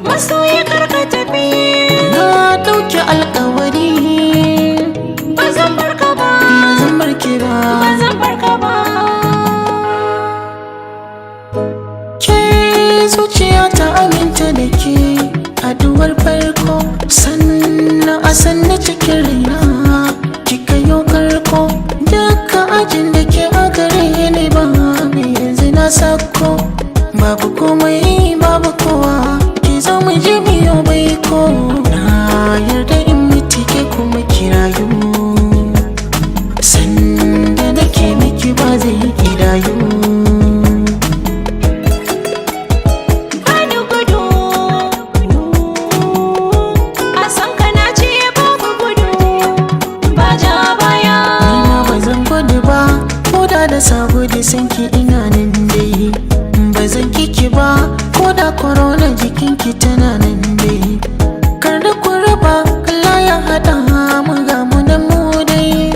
Masoyi, karka tafi. Na ɗauki alkawari. Ba zan barka ba. Ba zan barki ba. Ba zan barka ba. Ke zuciya ta aminta da ke. Haduwar farko, sannan a sanna cikin raina kika yi karko. Duka ajin da ke a gare ni ba yanzu na sako. Babu komai, babu kowa, ki zo mu je biyo baiko. Na yarda in mutu, ke kuma kirayu. Sanda nake miki ba zai kidayu. Bani gudu a san ka, na ce babu gudu ba ja baya. Nima ba zan gudu ba, ko da da sabo da sanki ina nan dai. Ba zan kiki ba, ko da corona jikinki tana nan dai. Kar da ku raba, Allah ya haɗa mu, ga mu nan mu dai.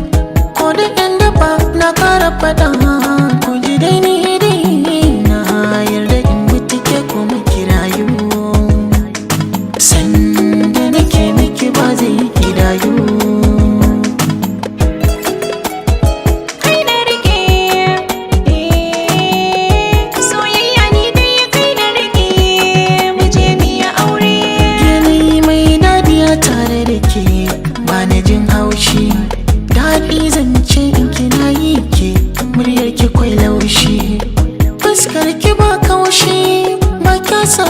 Ko da ɗan daba na kara faɗa, ku ji dai ni dai. Na yarda in mutu, ke kuma kirayu. Sanda nake miki ba zai kidayu. Kai na rike, soyayya ni dai kai na rike, mu je mu yi aure. Yanayi mai dadiya tare da ke, ba na jin haushi. Daɗi zance in kina yi ke, muryar ki kwai laushi. Fuskar ki ba kaushi, ba kyasa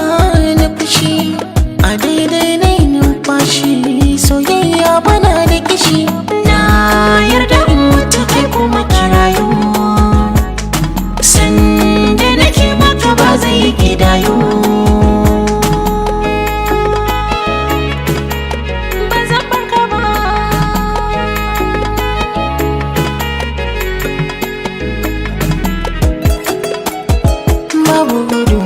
na fushi. A daidai na yi numfashi, soyayya bana da kishi. Na yarda in mutu, kai kuma kirayu. Sanda nake maka ba zai kidayu. Ba zan barka ba. Babu gudu.